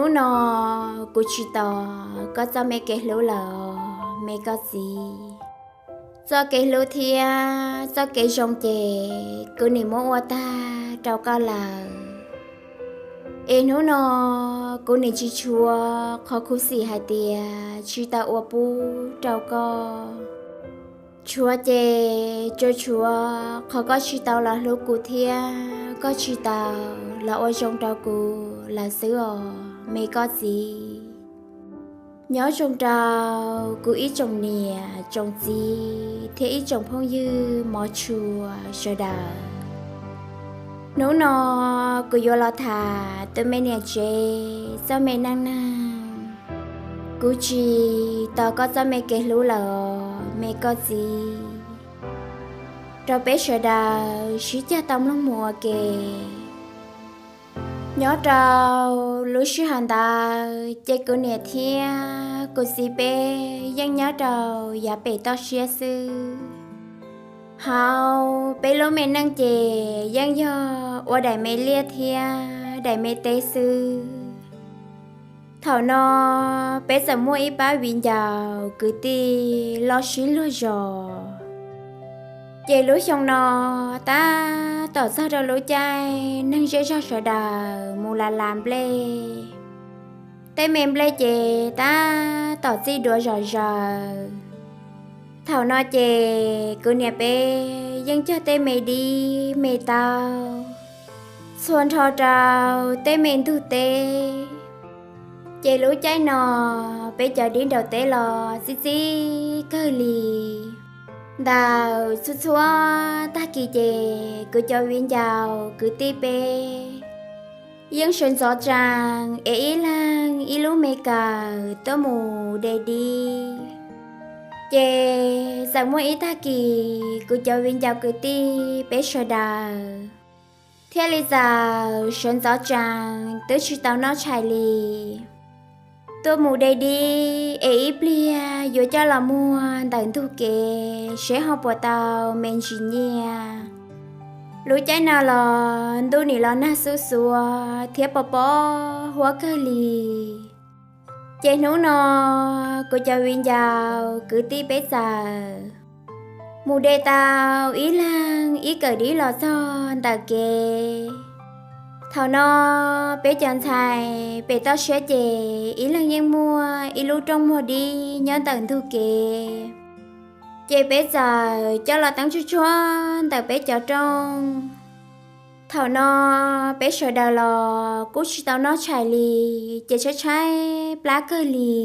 Hnub no kuv tsis tos koj txoj me kev hlub lawm, me koj txiv. Txoj kev hlub thiab txoj kev zoo ces kuv nim muab ua tag rau koj lawm. Es hnub no kuv nim tsis tshuav qhov khuv xim hais tias tsis tau ua pub rau koj. Tshuav ces tsuas tshuav qhov koj tsis tau los hlub kuv thiab koj tsis tau los ua zoo rau kuv lawm xwb os, me koj txiv. Nyob zoo rau kuv ib tsoom niam tsoom txiv thiab ib tsoom phooj ywg mov tshua sawv daws. Hnub no kuv yuav los tham tus me niam tsev txoj me neej neeg. Kuv tsis tos koj txoj me kev hlub lawm os, me koj txiv. Rau peb sawv daws sib cog tau mloog mus ua ke. Nyob rau lub sij hawm ntawd ces kuv niam thiab kuv txiv peb yeej nyob rau yav pem toj siab xwb. Hauv peb lub me neej ces yeej yog ua daim me liaj thiab daim me teb xwb. Thaum no peb txawm muaj ib pab viv ncaus kwv tij loj sib luag zos. Ces lub xyoo no tab tom txog rau lub caij neeg zej zog sawv daws mus las las nplej. Tej me nplej ces tab tom txij duav zom zaws. Thaum no ces kuv niam peb yeej cog tej me dib me taub txhua nrho rau tej me ntug teb. Ces lub caij no peb cov dib nraum teb los txi txiv kawg li. Ntawm txhua txhua tag kis ces kuv cov viv ncaus kwv tij peb yeej sawv ntxov tsaa es ib leeg ib lub me kawm tuaj mus de dib. Ces txawm muaj ib tag kis kuv cov viv ncaus kwv tij peb sawv daws thiaj li txawm sawv ntxov tsaa twb tsis tau noj tshais li, tuaj mus de dib es ib pliag yuav coj los muag ntawm ntug kev seb ho puas tau me ntsis nyiaj. Lub caij no los ntuj nim los nag xub xuav thiab pos pos huab kawg li. Ces hnub no kuv cov viv ncaus kwv tij peb txawm mus de tau ib leeg ib kawm dib los txog ntawm kev. Thaum no peb cov ntxhais pem toj siab ces ib leeg yeej muaj ib lub rooj muag dib nyob ntawm ntug kev. Ces peb txawm coj los teeb tsuag tsuag ntawm peb cov rooj. Thaum no peb sawv daws los kuj tsis tau noj tshais li, ces tshaib tshaib plab kawg li.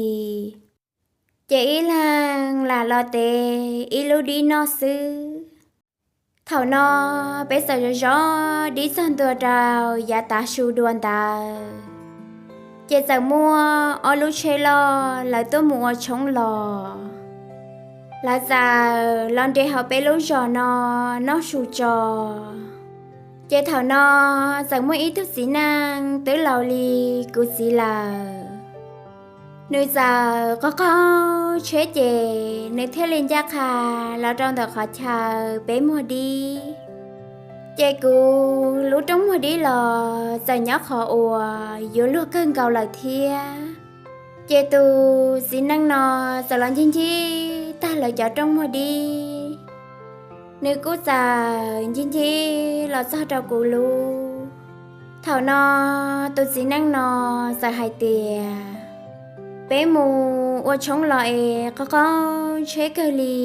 Ces ib leeg lam los tev ib lub dib noj xwb. Thaum no peb txawm zov zov dib txog ntua rau yav tav su dua ntawd, ces txawm muaj ob lub tsheb loj lawv tuaj mus ua tshoob los. Lawv txawm los nres hauv peb lub zos no noj su tso. Ces thaum no txawm muaj ib tug txiv neej twb laus li kuv txiv lawm. Nws txawm qaug qaug tsheb ces nws thiaj li ncaj qha los rau ntawm qhov chaw peb muag dib. Ces kuv lub rooj muag dib los txawm nyob qhov uas yuav luag kawg nkaus lawm thiab. Ces tus txiv neej no txawm los ncig ncig tag lawv cov rooj muag dib, nws kuj txawm ncig ncig los txog rau kuv lub. Thaum no tus txiv neej no txawm hais tias, peb mus ua tshoob los es qaug qaug tsheb kawg li,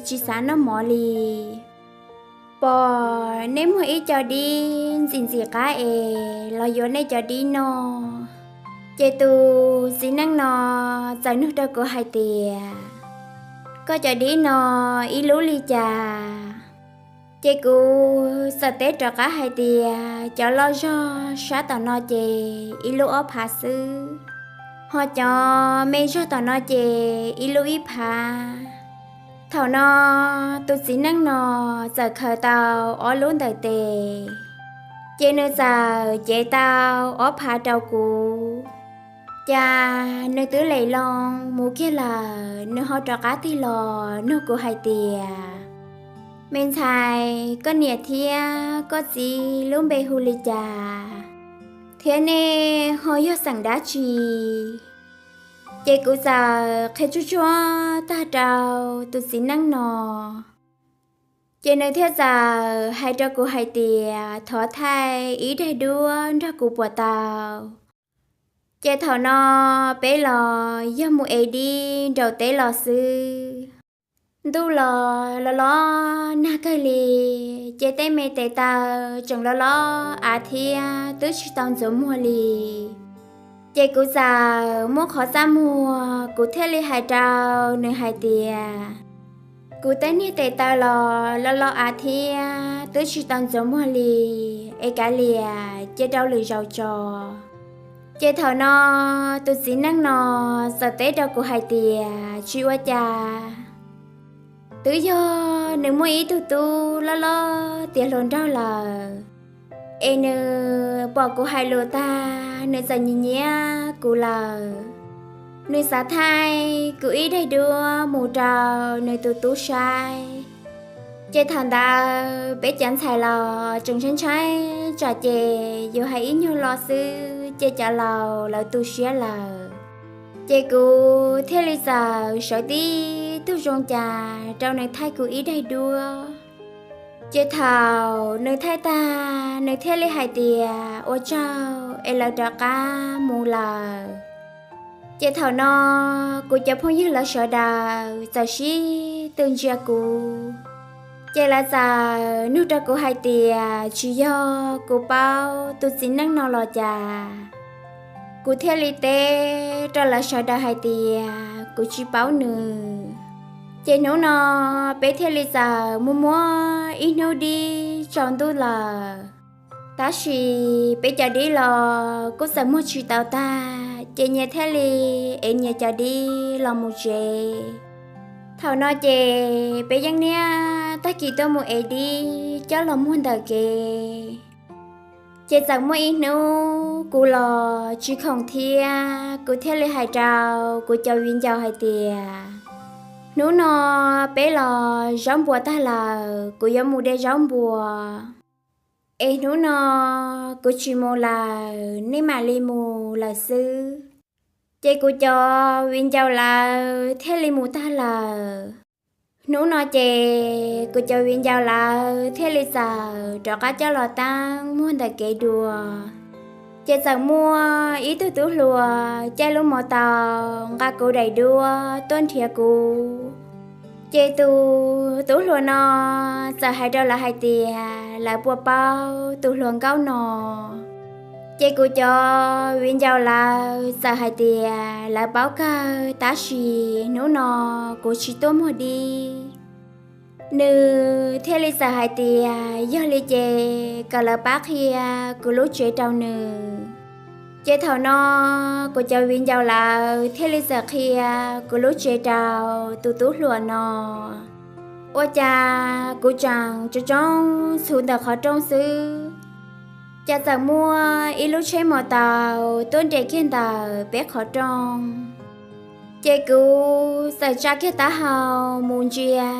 tsis xav noj mov li. Pom nej muag ib co dib ntxim ntxim qab es los yuav nej cov dib noj. Ces tus txiv neej no txawm nug rau kuv hais tias, koj cov dib no ib lub li cas? Ces kuv txawm teb rov qab hais tias, cov loj zog sab tom no ces ib lub ob phav xwb, ho cov me zog tom no ces ib lub ib phav. Thaum no tus txiv neej no txawm khaws tau ob lub ntawm tes, ces nws txawm cev tau ob phav rau kuv. Cas nws twb lem loo mus kiag lawm, nws ho rov qab tig los nug kuv hais tias, me ntxhais, koj niam thiab koj txiv lub npe hu li cas? thiab nej ho yog xeem dab tsi? Ces kuv txawm qhia tsuag tsuag tag rau tus txiv neej no. Ces nws thiaj txawm hais rau kuv hais tias thov thaij ib daim duab nrog kuv puas tau. Ces thaum no peb los yog mus ev dib nraum teb los xwb. Ntuj los los los nag kawg li, ces tej me tes taw tseem los los av thiab twb tsis tau ntxuav muag li. Ces kuv txawm muab qhov txaj muag, kuv thiaj li hais rau nws hais tias, kuv tej niag tes taw los los los av thiab twb tsis tau ntxuav muag li, es kav liam cia rau lwm zaus tso. Ces thaum no tus txiv neej no txawm teb rau kuv hais tias tsis ua cas, twb yog nws muaj ib tug tub loj loj tiav hluas nraug lawm, es nws pom kuv hais lus tag nws txawm nyiam nyiam kuv lawm. Nws xav thaij kuv ib daim duab mus rau nws tus tub saib. Ces thaum ntawd peb cov ntxhais los tseem ntshai ntshai tsam ces yus hais ib nyuag lo xwb ces cov laus lawv tu siab lawm. Ces kuv thiaj li txawm sawv tib tug zoo cas rau nws thaij kuv ib daim duab. Ces thaum nws thaij tag nws thiaj li hais tias ua tsaug es lawv rov qab mus lawm. Ces thaum no kuv cov phooj ywg lawv sawv daws txawm sib tw ntsia kuv, ces lawv txawm nug rau kuv hais tias tsis yog kuv paub tus txiv neej no los cas. Kuv thiaj li teb rau lawv sawv daws hais tias kuv tsis paub nws. Ces hnub no peb thiaj li txawm muab muab ib hnub dib tsaus ntuj lawm. Tab sis peb cov dib los kuj txawm muag tsis tau tag, ces nyias thiaj li ev nyias cov dib los mus tsev. Thaum no ces peb yeej niaj tag kis tuaj mus ev dib coj los muag ntawm kev. Ces txawm muaj ib hnub kuv los tsis khoom thiab, kuv thiaj li hais rau kuv cov viv ncaus hais tias, hnub no peb los zaub npua tag lawm, kuv yuav mus de zaub npua, es hnub no kuv tsis mus lawm, nej mam li mus lawm xwb. Ces kuv cov viv ncaus lawv thiaj li mus tag lawm. Hnub no ces kuv cov viv ncaus lawv thiaj li txawm rov qab coj los teeb muag ntawm kev dua. Ces txawm muaj ib tug tub hluas caij lub mos taus nqa kuv daim duab tuaj nrhiav kuv. Ces tus tub hluas no txawm hais rau lawv hais tias lawv puas paub tus hluas nkauj no. Ces kuv cov viv ncaus lawv txawm hais tias lawv paub kawg tab sis hnub no kuv tsis tuaj muag dib. Nws thiaj li txawm hais tias yog li ces kom lawv pab qhia kuv lub tsev rau nws. Ces thaum no kuv cov viv ncaus lawv thiaj li txawm qhia kuv lub tsev rau tus tub hluas no. Ua cas kuv tseem tso tsoob txhuv ntawm qhov rooj xwb, cas txawm muaj ib lub tsheb mos taus tuaj nres kiag ntawm peb qhov rooj. Ces kuv txawm tsa kiag taub hau mus ntsia,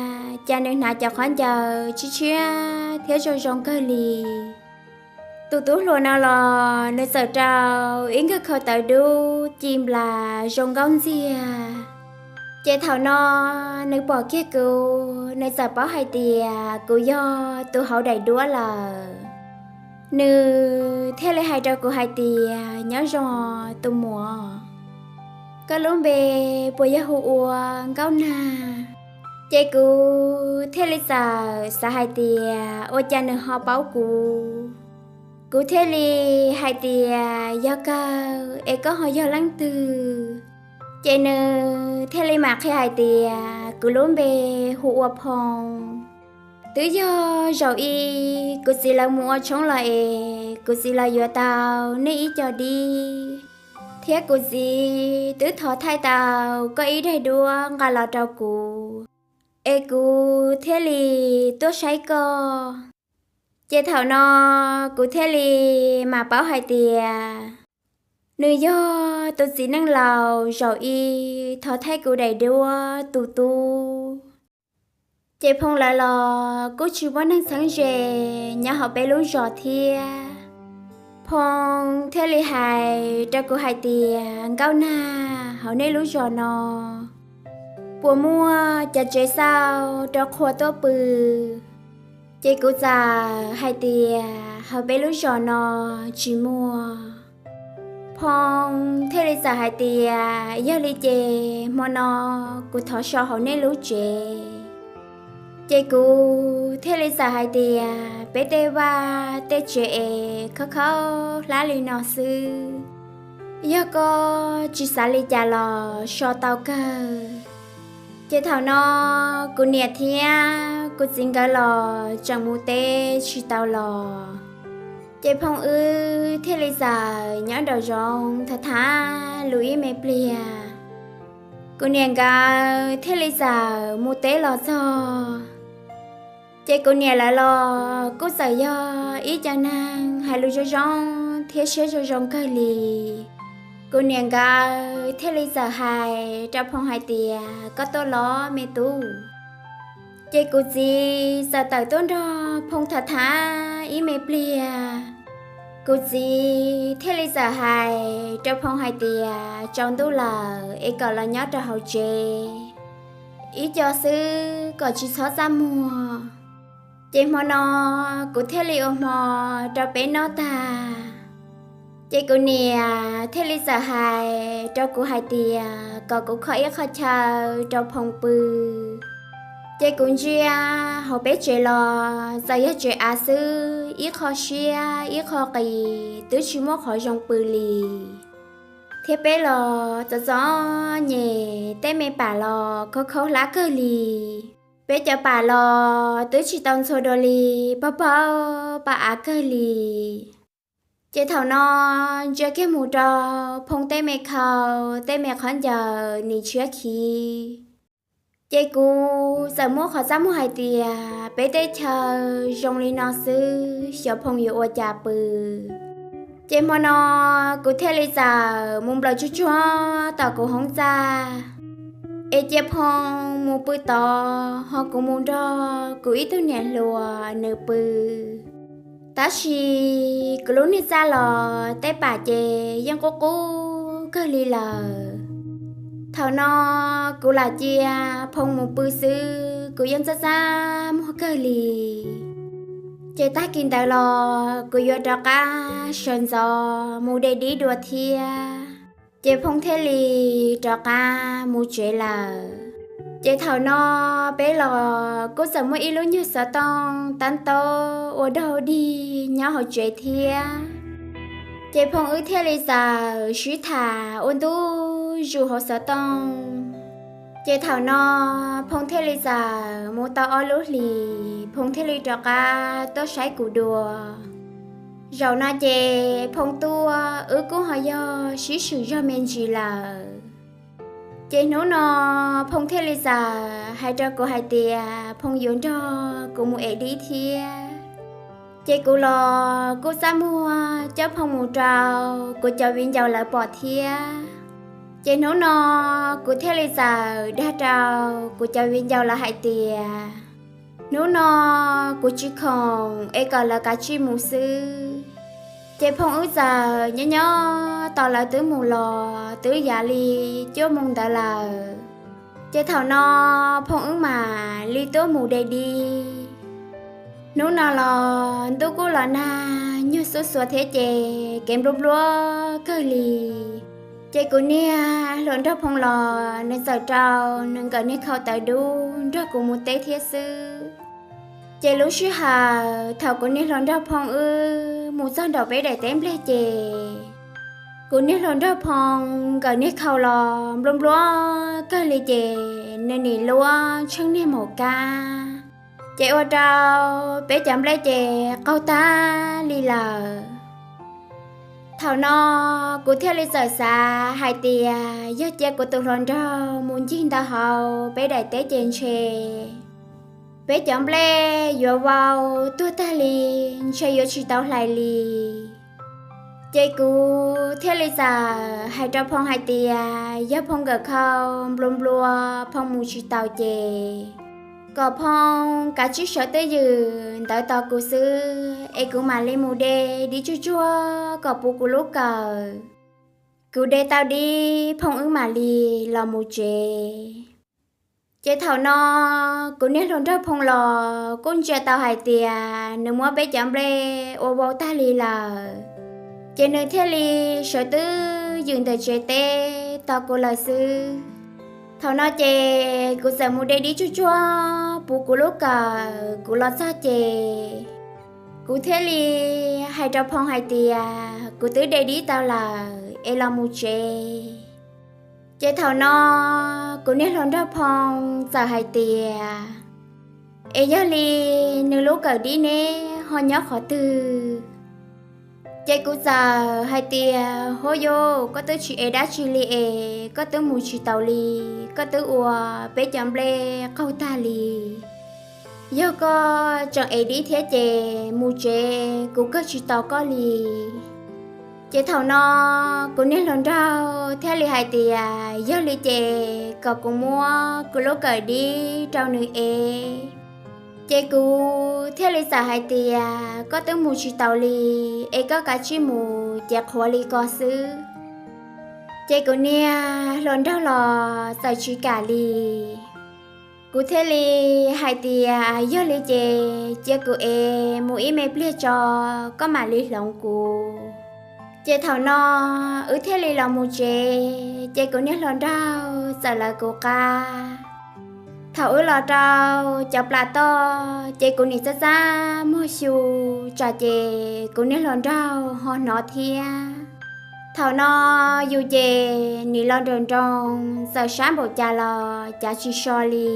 cas nws hnav cov khaub ncaws tshiab tshiab thiab zoo zoo kawg li. Tus tub hluas no los nws txawm rau ib nkawg khau tawv dub ci nplas zoo nkauj ntxiag. Ces thaum no nws pom kiag kuv, nws txawm paub hais tias kuv yog tus hauv daim duab lawm. Nws thiaj li hais rau kuv hais tias nyob zoo tus muam, koj lub npe puas yog hu ua Nkauj Nag? Ces kuv thiaj li txawm xav hais tias ua cas nws ho paub kuv. Kuv thiaj li hais tias yog kawg es koj ho yog leej twg? Ces nws thiaj li mam qhia hais tias kuv lub npe hu ua Phoo. Twb yog zaum ib kuv txiv lawv mus ua tshoob los es kuv txiv lawv yuav tau nej ib co dib, thiab kuv txiv twb thov thaij tau koj ib daim duab nqa los rau kuv, es kuv thiaj li tuaj saib koj. Ces thaum no kuv thiaj li mam paub hais tias nws yog tus txiv neej laus zaum ib thov thaij kuv daim duab tus tub. Ces Phoo lawv los kuj tsis muaj neeg txheeb ze nyob hauv peb lub zos thiab. Phoo thiaj li hais rau kuv hais tias, Nkauj Nag, hauv nej lub zos no puas muaj cov tsev xauj rau qhua tuaj pw? Ces kuv txawm hais tias, Hauv peb lub zos no tsis muaj. Phoo thiaj li txawm hais tias, Yog li ces hmo no kuv thov so hauv nej lub tsev. Ces kuv thiaj li txawm hais tias, Peb tej vaj tej tsev es khaub khaub hlab li no xwb, yog koj tsis xav li cas los so tau kawg. Ces thaum no kuv niam thiab kuv txiv nkawd los tseem mus teb tsis tau los. Ces Phoo wb thiaj li txawm nyob nraum zoov tham tham lus ib me pliag. Kuv niam nkawd thiaj li txawm mus teb los txog. Ces kuv niam lawv los kuj txawm yog ib co neeg hais lus zoo zoo thiab siab zoo zoo kawg li. Kuv niam nkawd thiaj li txawm hais rau Phoo hais tias, Koj tuaj los me tub. Ces kuv txiv txawm tawm tuaj nrog Phoo tham tham ib me pliag. Kuv txiv thiaj li txawm hais rau Phoo hais tias, Tsaus ntuj lawm es kom los nyob rau hauv tsev ib co xwb kom tsis txhob txaj muag. Ces hmo no kuv thiaj li ua hmo rau peb noj tag. Ces kuv niam thiaj li txawm hais rau kuv hais tias kom kuv kho ib qho chaw rau Phoo pw. Ces kuv ntsia hauv peb tsev los txawm yog tsev av xwb, ib qho siab ib qho qis, twb tsis muaj qhov zoo pw li. Thiab peb los txom txom nyem, tej me pam los khaub khaub hlab kawg li. Peb cov pam los twb tsis tau ntxhua dua li, pog pog pa av kawg li. Ces thaum no ntsia kiag mus rau Phoo tej me khau, tej me qhov ncaws nim tshiab khiv. Ces kuv txawm muab qhov txaj muag hais tias, Peb tej chaw zoo li no xwb, xyov Phoo yuav ua cas pw. Ces hmo no kuv thiaj li txawm mus nplawm tsuag tsuag tom kuv hoob txaj, es cia Phoo mus pw tod ho kuv mus nrog kuv ib tug niam hluas nws pw. Tab sis kuv lub niag txaj los tej pam ces yeej qub qub kawg li lawm. Thaum no kuv lam cia Phoo mus pw xwb, kuv yeej txaj txaj muag kawg li. Ces tag kis ntawd los kuv yuav rov qab sawv ntxov mus de dib dua thiab, ces Phoo thiaj li rov qab mus tsev lawm. Ces thaum no peb los kuj txawm muaj ib lub nyuag xov tooj tab taub ua dog dig nyob hauv tsev thiab. Ces Phoo wb thiaj li txawm sib tham ua ntu zus hauv xov tooj. Ces thaum no Phoo thiaj li txawm mus tau ob lub hlis, Phoo thiaj li rov qab tuaj saib kuv dua. Zaum no ces Phoo tuaj wb kuj ho yog sib swm zog me ntsis lawm. Ces hnub no Phoo thiaj li txawm hais rau kuv hais tias Phoo yuav nrog kuv mus ev dib thiab. Ces kuv los kuj txaj muag coj Phoo mus rau kuv cov viv ncaus lawv pom thiab. Ces hnub no kuv thiaj li txawm dag rau kuv cov viv ncaus lawv hais tias, hnub no kuv tsis khoom es kom lawv kav tsij mus xwb. Ces Phoo wb txawm nyob nyob tos lawv twb mus los twb yav li cuaj moos ntawd lawm. Ces thaum no Phoo wb mam li tuaj mus de dib. Hnub no los ntuj kuj los nag, nyuag xub xuav thiab ces kev nplua nplua kawg li. Ces kuv niag hluas nraug Phoo los nws txawm rau nws nkawm niag khau tawv dub nrog kuv mus teb thiab xwb. Ces lub sij hawm thaum kuv niag hluas nraug Phoo wb mus txog nraum peb daim teb nplej ces kuv niag hluas nraug Phoo nkawm niag khau los nplua nplua kawg li ces nws nim luab tsheej niag maum kab, ces ua rau peb cov nplej ces qaug tag li lawm. Thaum no kuv thiaj li txawm xav hais tias yog cia kuv tus hluas nraug mus ncig ntawd hauv peb daim teb ces ntshe peb cov nplej yuav vau tuag tag li, ntshe yuav tsis tau hlais li. Ces kuv thiaj li txawm hais rau Phoo hais tias yog Phoo nkawm khau nplua nplua, Phoo mus tsis taus ces kom Phoo kav tsij sawv twj ywm ntawd tos kuv xwb es kuv mam li mus de dib tsuag tsuag kom puv kuv lub kawm. Kuv de tau dib Phoo wb mam li los mus tsev. Ces thaum no kuv niag hluas nraug Phoo los kuj ntsia tau hais tias nws muab peb cov nplej ua vau tag li lawm, ces nws thiaj li sawv twj ywm ntawm tsev teb tos kuv lawm xwb. Thaum no ces kuv txawm mus de dib tsuag tsuag puv kuv lub kawm, kuv los txog ces kuv thiaj li hais rau Phoo hais tias kuv twb de dib tau lawm es los mus tsev. Ces thaum no kuv niag hluas nraug Phoo txawm hais tias, es yog li nws lub kawm dib neb ho nyob qhov twg? Ces kuv txawm hais tias, huab yus, koj twb tsis ev dab tsi li es koj twb mus tsis taus li, koj twb ua peb cov nplej qaug tag li. Yog koj tseem ev dib thiab ces mus tsev, kuv kawg tsis tos koj li. Ces thaum no kuv niag hluas nraug thiaj li hais tias yog li ces kom kuv muab kuv lub kawm dib rau nws ev. Ces kuv thiaj li txawm hais tias koj twb mus tsis taus li, es koj kav tsij mus ces qhuav li ko xwb. Ces kuv niag hluas nraug los txawm tsis kam li. Kuv thiaj li hais tias yog li ces cia kuv ev mus ib me pliag tso, koj mam li hloov kuv. Ces thaum no wb thiaj li los mus tsev, ces kuv niag hluas nraug txawm lawv kuv qab. Thaum wb los rau cov plas toj ces kuv nim txaj txaj muag xyu, tsam ces kuv niag hluas nraug ho hnov thiab. Thaum no yus ces nim los nrawm nroos, txawm sab npaum cas los cav tsis so li.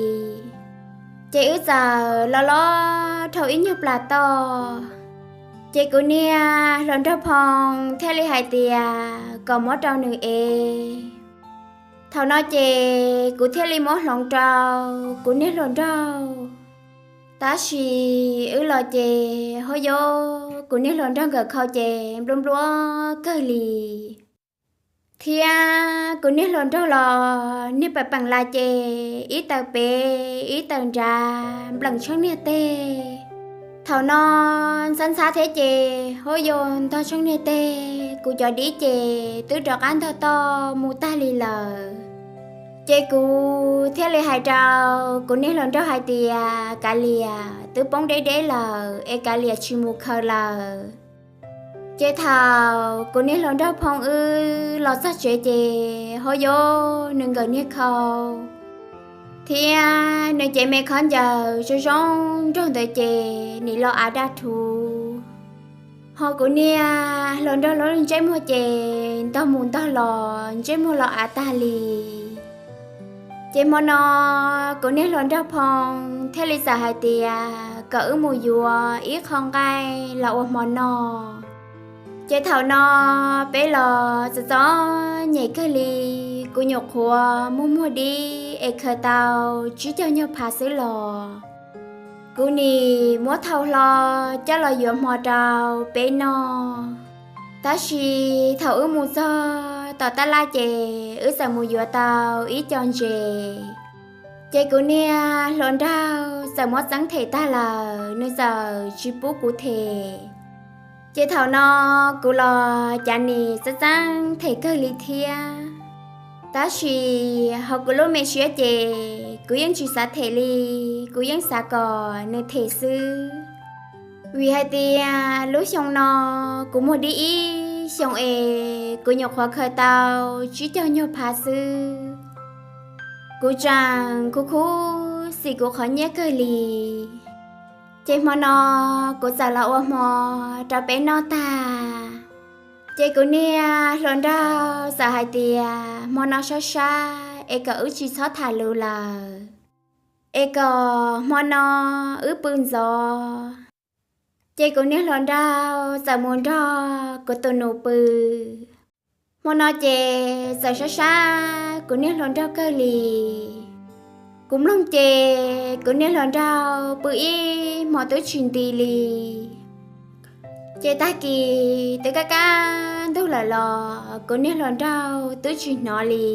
Ces wb txawm los los dhau ib nyuag plas toj, ces kuv niag hluas nraug Phoo thiaj li hais tias kom muab rau nws ev. Thaum no ces kuv thiaj li muab hloov rau kuv niag hluas nraug. Tab sis wb los ces huab yus, kuv niag hluas nraug nkawm khau ces nplua nplua kawg li. Thiab kuv niag hluas nraug los niag peem peem lais ces ib taw pem ib taw nrad npleem tsheej niag teg. Thaum no ntxhab ntxhab thiab ces huab yus, ntog tsheej niag teg, kuv cov dib ces twb rov qab ntog toj mus tag li lawm. Ces kuv thiaj li hais rau kuv niag hluas nraug hais tias kav liam, twb poob deb deb lawm es kav liam tsis mus khaws lawm. Ces thaum kuv niag hluas nraug Phoo wb los txog tsev ces huab yus, nws nkawm niag khau thiab nws cev me khaub ncaws zoo zoo nraug ntawd ces nim los av daj thuv. Ho kuv niag hluas nraug lub ntsej muag ces ntog mus ntog los ntsej muag los av tag li. Ces hmo no kuv niag hluas nraug Phoo thiaj li txawm hais tias kom wb mus yuav ib qho nqaij los ua hmo noj. Ces thaum no peb los txom txom nyem kawg li, kuv nyuam qhuav muag muag dib es khaws tau tsib caug nyuag phav xwb los kuv nim muab thau hlo coj los yuav hmo rau peb noj. Tab sis thaum wb mus txog tom tab laj ces wb txawm mus yuav tau ib co ntses. Ces kuv niag hluas nraug txawm muab txeeb them tag lawm, nws txawm tsis pub kuv them. Ces thaum no kuv los cav nim txeeb txeeb them kawg li thiab. Tab sis hauv kuv lub me siab ces kuv yeej tsis xav them li, kuv yeej xav kom nws them xwb. Vim hais tias lub xyoo no kuv muag dib ib xyoo es kuv nyuam qhuav khaws tau tsib caug nyuag phav xwb. Kuv tseem khuv khuv xim kuv qhov nyiaj kawg li. Ces hmo no kuv txawm los ua hmo rau peb noj tag, ces kuv niag hluas nraug txawm hais tias hmo no sab sab es kom wb tsis txhob tham lus lawm, es kom hmo no wb pw ntxov. Ces kuv niag hluas nraug txawm mus nrog kuv tus nus pw. Hmo no ces txawm sab sab kuv niag hluas nraug kawg li. Kuv mloog ces kuv niag hluas nraug pw ib hmo twb tsis nti li. Ces tag kis twb kaj kaj ntug lawm los kuv niag hluas nraug twb tsis hnov li.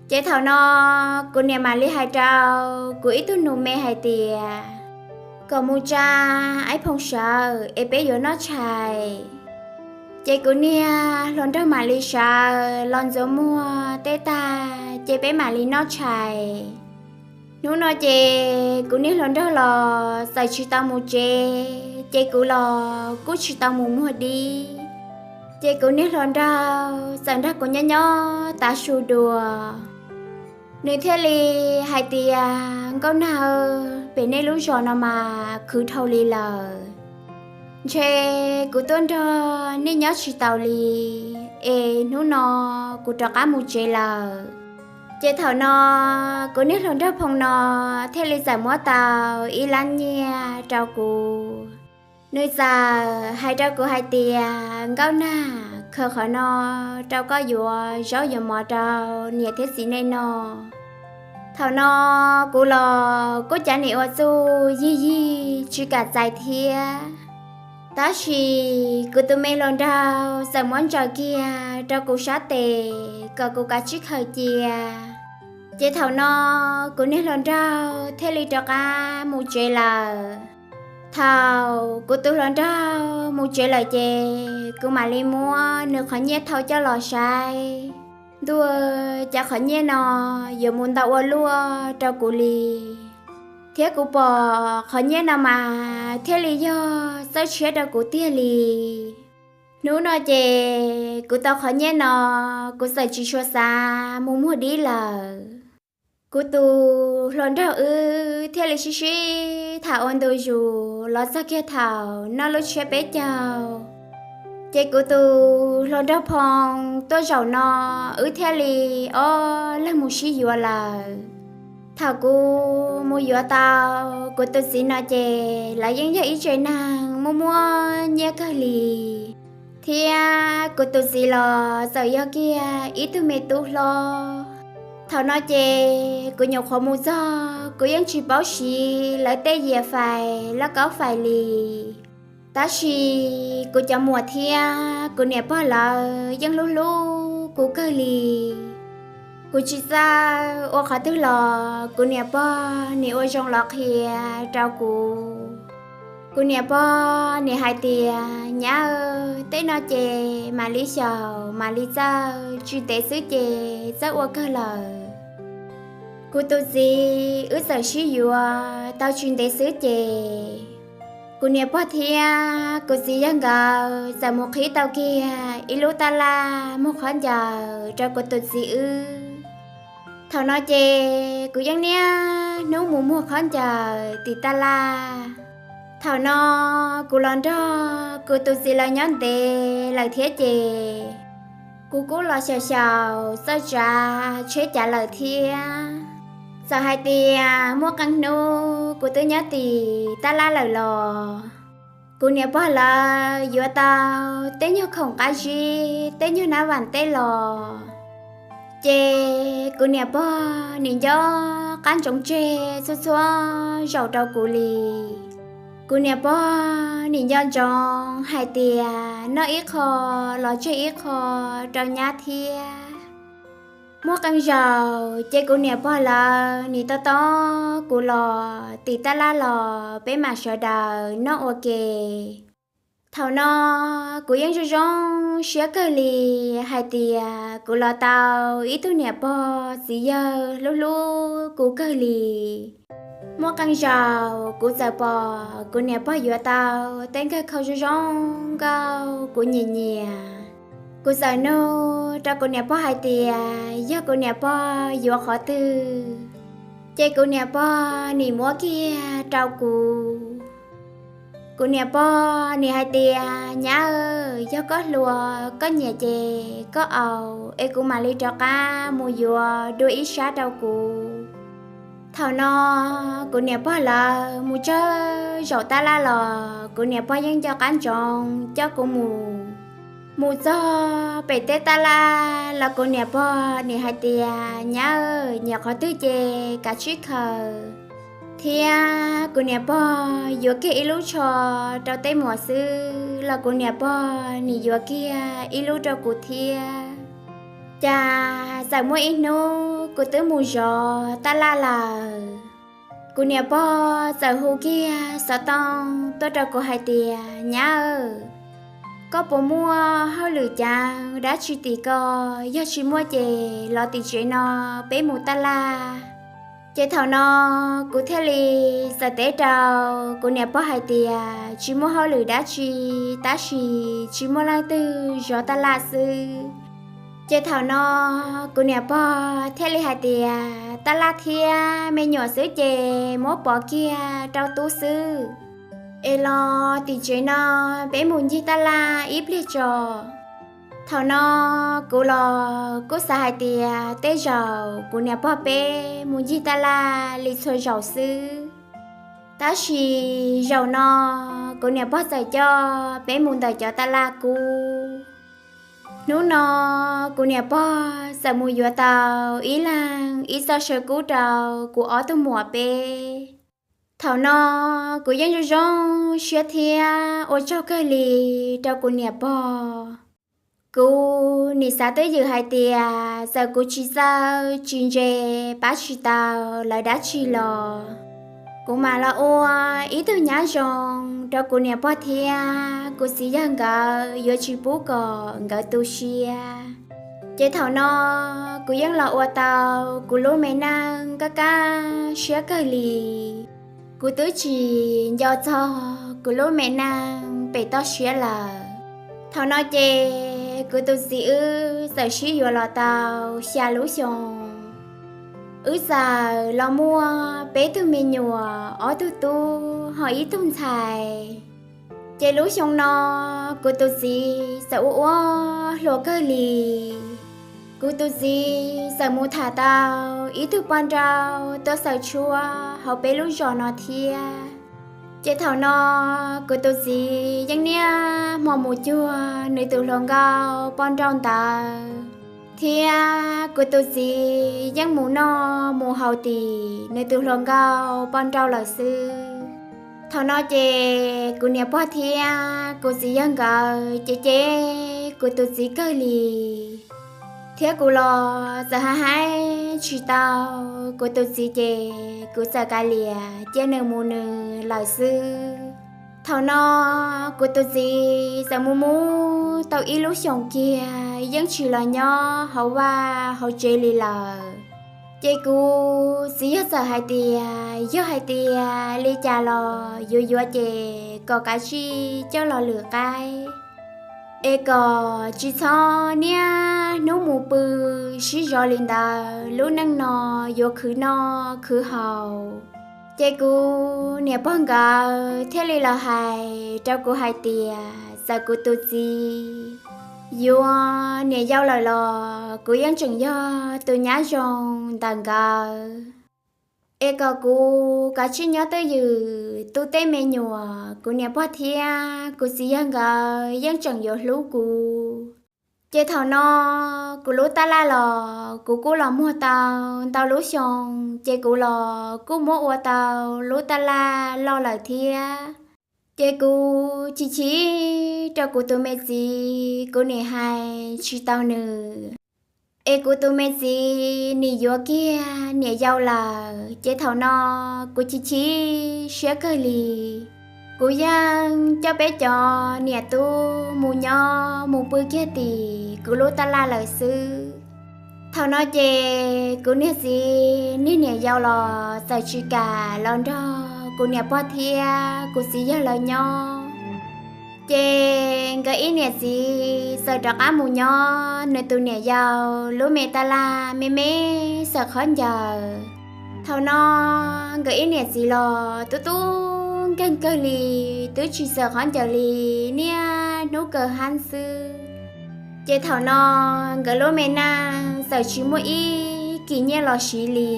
Ces thaum no kuv niam mam li hais rau kuv ib tug nus me hais tias kom mus tsa ib phoo sawv es peb yuav noj tshais. Ces kuv niag hluas nraug mam li sawv los ntxuav muag teb tag ces peb mam li noj tshais. Hnub no ces kuv niag hluas nraug los txawm tsis tau mus tsev, ces kuv los kuj tsis tau mus muag dib. Ces kuv niag hluas nraug txawm nrog kuv nyob nyob tav su dua. Nws thiaj li hais tias, Nkauj Nag, pem nej lub zos no mas khwv dhau li lawm. Ntshe kuv tuaj nrog nej nyob tsis taus li, es hnub no kuv rov qab mus tsev lawm. Ces thaum no kuv niag hluas nraug phoo no thiaj li txawm muab tau ib lab nyiaj rau kuv. Nws txawm hais rau kuv hais tias, Nkauj Nag, khaws qhov no rau koj yuav zaub yuav mov rau niam thiab txiv nej noj. Thaum no kuv los kuj cav nim ua txuj yig yig tsis kam txais thiab. Tab sis kuv tus me hluas nraug txawm muab ntsaws kiag rau kuv sab tes kom kuv kav tsij khaws cia. Ces thaum no kuv niag hluas nraug thiaj li rov qab mus tsev lawm. Thaum kuv tus hluas nraug mus tsev lawm ces kuv mam li muab nws qhov nyiaj thau coj los saib. Ntuj, cov qhov nyiaj no yuav mus ntau ua luaj rau kuv li, thiab kuv pom qhov nyiaj no mas thiaj li yog txawj tshiab rau kuv tiag li. Hnub no ces kuv tau qhov nyiaj no, kuv txawm tsis tshua xav mus muag dib lawm. Kuv tus hluas nraug wb thiaj li sib sib tham ua ntu zus los txog kiag thaum noj lub tsiab peb caug. Ces kuv tus hluas nraug phoo tuaj zaum no, wb thiaj li ob leeg mus sib yuav lawm. Thaum kuv mus yuav tau kuv tus txiv no ces lawv yeej yog ib tsev neeg muaj muaj nyiaj kawg li, thiab kuv tus txiv los txawm yog kiag ib tug me tub hlob. Thaum no ces kuv nyuam qhuav mus txog, kuv yeej tsis paub siv lawv tej yias fais laj kaub fais li. Tab sis kuv cov muam thiab kuv niam pog lawv yeej hlub hlub kuv kawg li. Kuv tsis txawj ua qhov twg los kuv niam pog nim ua zoo los qhia rau kuv. Kuv niam pog nim hais tias, Nyab, tej no ces mam li xyaum mam li txawj, tsis ntev xwb ces txawj ua kawg lawm. Kuv tus txiv wb txawm sib yuav tau tsis ntev xwb ces kuv niam pog thiab kuv txiv yawg nkawd txawm mus qhib tau kiag ib lub tab laj muag khaub ncaws rau kuv tus txiv wb. Thaum no ces kuv yeej niaj hnub mus muag khaub ncaws tim tab laj. Thaum no kuv los nrog kuv tus txiv lawv nyob ntev lawm thiab ces kuv kuj los xyaum xyaum txawj tsav tsheb cav lawm thiab. Txawm hais tias muaj qee hnub kuv twb nyob tim tab laj lawm los kuv niam pog lawv yuav tau tej nyuag khoom qab zib, tej nyuag nab vam teb los, ces kuv niam pog nim nco qab ntsoov tseg txhua txhua zaus rau kuv li. Kuv niam pog nim nco ntsoov hais tias noj ib qho los tseg ib qho rau nyab thiab. Muaj qee zaus ces kuv niam pog lawv nim tos tos kuv los tim tab laj los peb mam sawv daws noj ua ke. Thaum no kuv yeej zoo zoo siab kawg li hais tias kuv los tau ib tug niam pog txiv yawg hlub hlub kuv kawg li. Muaj qee zaus kuv txawm pom kuv niam pog yuav tau tej nkawg khau zoo zoo nkauj kuv nyiam nyiam. Kuv txawm nug rau kuv niam pog hais tias yog kuv niam pog yuav qhov twg, ces kuv niam pog nim muab kiag rau kuv. Kuv niam pog nim hais tias, Nyab, yog koj hluas koj nyiam ces koj au, es kuv mam li rov qab mus yuav dua ib sab rau kuv. Thaum no kuv niam pog lawv mus tsawg zaum tab laj los kuv niam pog yeej nco qab ntsoov coj kuv mus. Mus txog pem teb tab laj los kuv niam pog nim hais tias, Nyab, nyiam qhov twg ces kav tsij khaws. Thiab kuv niam pog yuav kiag ib lub tsho rau tej muam xwb los kuv niam pog nim yuav kiag ib lub rau kuv thiab. Cas txawm muaj ib hnub kuv twb mus zov tab laj lawm, kuv niam pog txawm hu kiag xov tooj tuaj rau kuv hais tias, Nyab, koj puas muaj hauj lwm cav dab tsi tim ko? Yog tsis muaj ces los tim tsev no peb mus tab laj. Ces thaum no kuv thiaj li txawm teb rau kuv niam pog hais tias tsis muaj hauj lwm dab tsi, tab sis tsis muaj leej twg zov tab laj xwb. Ces thaum no kuv niam pog thiaj li hais tias, Tab laj thiab me nyuam xwb ces muab pov kiag rau tub xwb, es los tim tsev no peb mus ncig tab laj ib pliag tso. Thaum no kuv los kuj xav hais tias tej zaum kuv niam pog peb mus ncig tab laj li txhua zaus xwb. Tab sis zaum no kuv niam pog txawm coj peb mus ntawm cov tab laj kub. Hnub no kuv niam pog txawm mus yuav tau ib leeg ib txoj saw kub rau kuv ob tug muam peb. Thaum no kuv yeej zoo zoo siab thiab ua tsaug kawg li rau kuv niam pog. Kuv nim xav twj ywm hais tias txawm kuv tsis txawj tsis ntse, pab tsis tau lawv dab tsi los, kuv mam los ua ib tug nyab zoo rau kuv niam pog thiab kuv txiv yawg nkawd, yuav tsis pub kom nkawd tu siab. Ces thaum no kuv yeej los ua tau kuv lub me neej kaj kaj siab kawg li. Kuv twb tsis nco txog kuv lub me neej pem toj siab lawm. Thaum no ces kuv tus txiv wb txawm sib yuav los tau xya lub xyoo. Wb txawm los muaj peb tug me nyuam, ob tug tub ho ib tug ntxhais. Ces lub xyoo no kuv tus txiv txawm ua ua hluas kawg li. Kuv tus txiv txawm mus tham tau ib tug poj nrauj tuaj xaws tshuab hauv peb lub zos no thiab. Ces thaum no kuv tus txiv yeej niaj hmo mus cuag nws tus hluas nkauj poj nrauj ntawd, thiab kuv tus txiv yeej mus noj mus haus tim nws tus hluas nkauj poj nrauj lawm xwb. Thaum no ces kuv niam pog thiab kuv txiv yawg nkawd ces cem kuv tus txiv kawg li, thiab kuv los txawm hais hais tsis tau kuv tus txiv ces kuv txawm kav liam cia nws mus nws lawm xwb. Thaum no kuv tus txiv txawm mus mus tau ib lub xyoos kiag yeej tsis los nyob hauv vaj hauv tsev li lawm. Ces kuv txiv yawg txawm hais tias yog hais tias li cas los yuav yuav ces kom kav tsij coj los lwm qaib, es kom tsis txhob niaj hnub mus pw sib zov li ntawd, lub neej no yuav khwv noj khwv haus. Ces kuv niam pog nkawd thiaj li los hais rau kuv hais tias txawm kuv tus txiv yuav niam yau lawm los kuv yeej tseem yog tus nyab zoo ntawm nkawd, es kom kuv kav tsij nyob twj ywm tu tej me nyuam, kuv niam pog thiab kuv txiv yawg nkawd yeej tseem yuav hlub kuv. Ces thaum no kuv lub tab laj los kuv kuj los muag tau ntau lub xyoo, ces kuv los kuj muab ua tau lub tab laj loj lawm thiab. Ces kuv chim chim rau kuv tus me txiv, kuv nim hais tsis tau nws, es kuv tus me txiv nim yuav kiag niam yau lawm. Ces thaum no kuv chim chim siab kawg li. Kuv yeej coj peb cov niam tub mus nyob mus pw kiag tim kuv lub tab laj lawm xwb. Thaum no ces kuv niag txiv niag niam yau los txawm tsis kam los nrog kuv niam pog thiab kuv txiv yawg lawv nyob. Ces nkawd ib niam txiv txawm rov qab mus nyob nws tus niam yau lub me tab laj me me xawm qhov ncaws. Thaum no nkawd ib niam txiv los tub tub nkeeg kawg li, twb tsis xawm qhov ncaws li, niaj hnub kaw hab xwb. Ces thaum no nkawd lub me neej txawm tsis muaj ib kis nyiaj los siv li.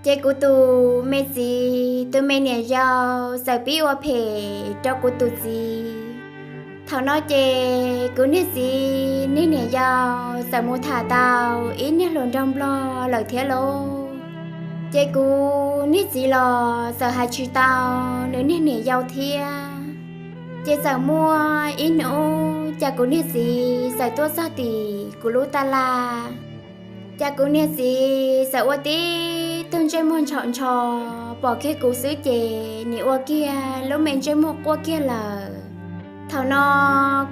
Ces kuv tus me txiv tus me niam yau txawm pib ua phem rau kuv tus txiv. Thaum no ces kuv niag txiv niag niam yau txawm mus tham tau ib niag hluas nraug nplog lawm thiab lauj. Ces kuv niag txiv los txawm hais tsis tau nws niag niam yau thiab. Ces txawm muaj ib hnub cas kuv niag txiv txawm tuaj txog tim kuv lub taj laj. Cas kuv niag txiv txawm ua tib tug ntsej muag ntshov ntsho, pom kiag kuv xwb ces nim ua kiag lub me ntsej muag quaj kiag lawm. Thaum no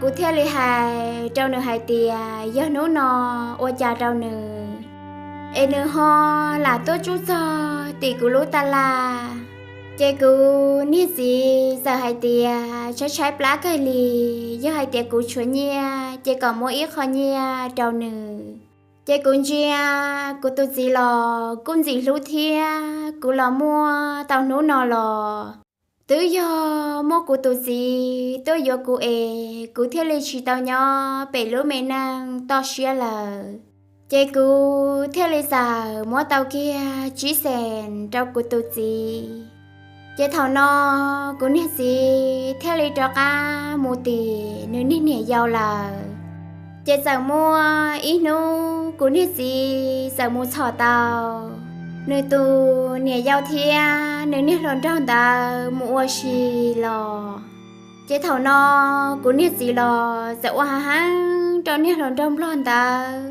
kuv thiaj li hais rau nws hais tias yog hnub no ua cas rau nws es nws ho lam tuaj tsuj txog tim kuv lub taj laj. Ces kuv niag txiv txawm hais tias tshaib tshaib plab kawg li, yog hais tias kuv tshuav nyiaj ces kom muab ib qho nyiaj rau nws. Ces kuv ntsia kuv tus txiv los kuj ntxim hlub thiab, kuv los muaj tau hnub no los twb yog muaj kuv tus txiv tuaj yuav kuv es kuv thiaj li tsis tau nyob pem lub me neej toj siab lawm. Ces kuv thiaj li txawm muab tau kiag tsib xees rau kuv tus txiv. Ces thaum no kuv niag txiv thiaj li rov qab mus tim nws niag niam yau lawm. Ces txawm muaj ib hnub kuv niag txiv txawm mus txhom tau nws tus niam yau thiab nws niag hluas nraug ntawd mus ua si los. Ces thaum no kuv niag txiv los txawm ua hav heev rau niag hluas nraug nplog ntawd.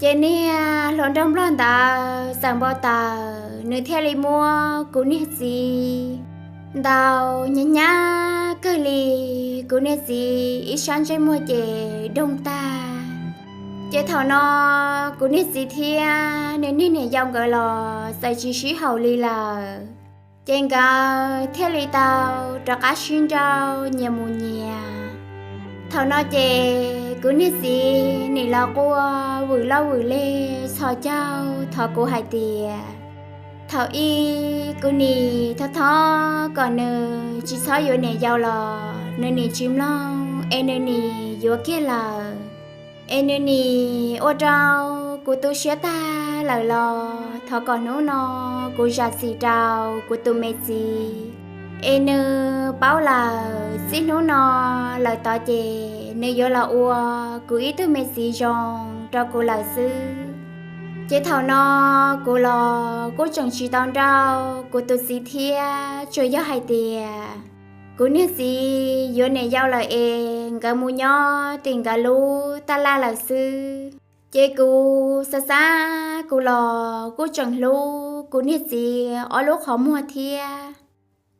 Ces niag hluas nraug nplog ntawd txawm npau taws, nws thiaj li muab kuv niag txiv ntaus hnyav hnyav kawg li. Kuv niag txiv ib sab ntsej muag ces doog tag. Ces thaum no kuv niag txiv thiab nws niag niam yau nkawd los txawm tsis sib haum li lawm. Ces nkawd thiaj li tau rov qab sib nrauj nyias mus nyias. Thaum no ces kuv niag txiv nim los quaj vwm loj vwm leg txhos caug thov kuv hais tias thaum ub kuv nim thov thov kom nws tsis txhob yuav niam yau los nws nim tsis mloog es nws nim yuav kiag lawm. Es nws nim ua rau kuv tu siab tag lawm los thov kom hnub no kuv zam txim rau kuv tus me txiv. Es nws paub lawm txij hnub no lawm tod ces nws yuav los ua kuv ib tug me txiv zoo rau kuv lawm xwb. Ces thaum no kuv los kuj tseem tsis tau nrauj kuv tus txiv thiab, tsuas yog hais tias kuv niag txiv yuav niam yau lawm es nkawd mus nyob tim nkawd lub taj laj lawm xwb. Ces kuv xav xav kuv los kuj tseem hlub kuv niag txiv ob lub qhov muag thiab.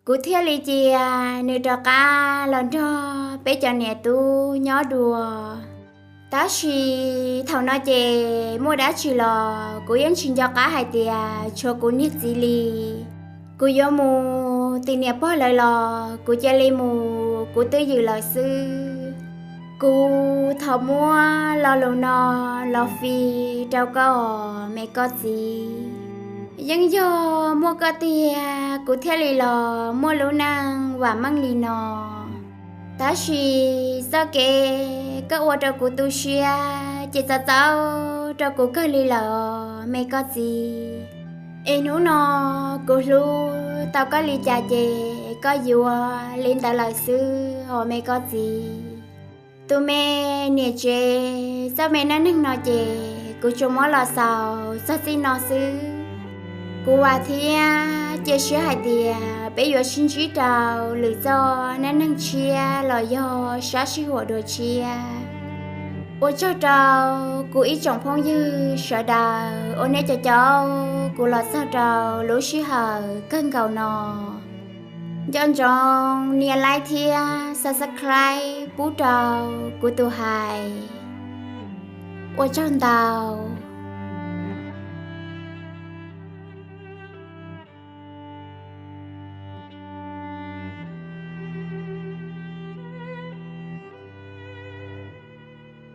Kuv thiaj li cia nws rov qab los nrog peb cov niam tub nyob dua. Tab sis thaum no ces muaj dab tsi los kuv yeej tsis nco qab hais tias tshuav kuv niag txiv li. Kuv yuav mus tim niam pog lawv los kuv cia li mus kuv twj ywm lawm xwb. Kuv thov muab lo lus no los fij rau koj os me koj txiv. Yeej yog muaj koj tiag kuv thiaj li los muaj lub neej vam meej li no. Tab sis txoj kev koj ua rau kuv tu siab ces txaus txaus rau kuv kawg li lawm os me koj txiv. Es hnub no kuv hlub tau koj li cas ces koj yuav li ntawd lawm xwb os me koj txiv. Tus me niam tsev txoj me neej neeg no ces kuv tsuas muab los xaus txog txij no xwb. Kuv vam thiab cia siab hais tias peb yuav sib ntsib rau lwm txoj neej neeg tshiab los yog sab sij huam dua tshiab. Ua tsaug rau kuv ib tsoom phooj ywg sawv daws uas nej cov caum kuv los txog rau lub sij hawm kawg nkaus no. Nco ntsoov nias like thiab subscribe pub rau kuv tus hais. Ua tsaug ntau.